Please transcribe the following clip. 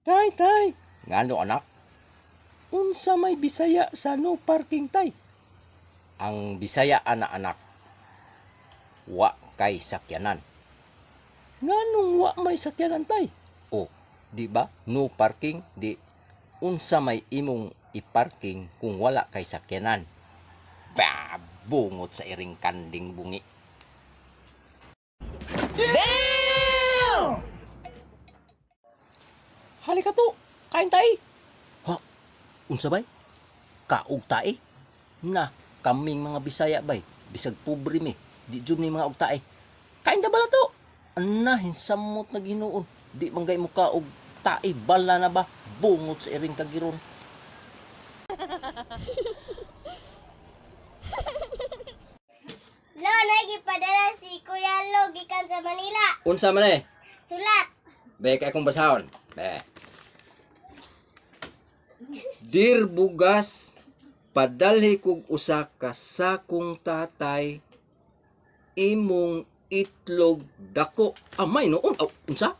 Tay, tay. Ngano, anak? Unsa may Bisaya sa "no parking", tay? Ang Bisaya ana, anak, wa kay sakyanan. Nganong wa may sakyanan, tay? O, di ba? No parking, di unsa may imong i-parking kung wala kay sakyanan? Ba, bungot sa iring kanding bungi. Damn! Halika to, kain tae. Ha? Unsa bay? Kaog tae? Na, kaming mga Bisaya bay, bisag pobre mi, di jud ni mga og tae. Kain ta bala to? Ana, hinsamot na Ginoo. Di man gay mo kaog tae, bala na ba? Bungot sa iring kagiron. Lo, nay gipadala si Kuya Lo gikan sa Manila. Unsa man eh? Sulat. Be, kay akong basahon. Be. Dear bugas, padalhi kog usa ka sakong tatay imong itlog dako. Amay noon. Aw, unsa?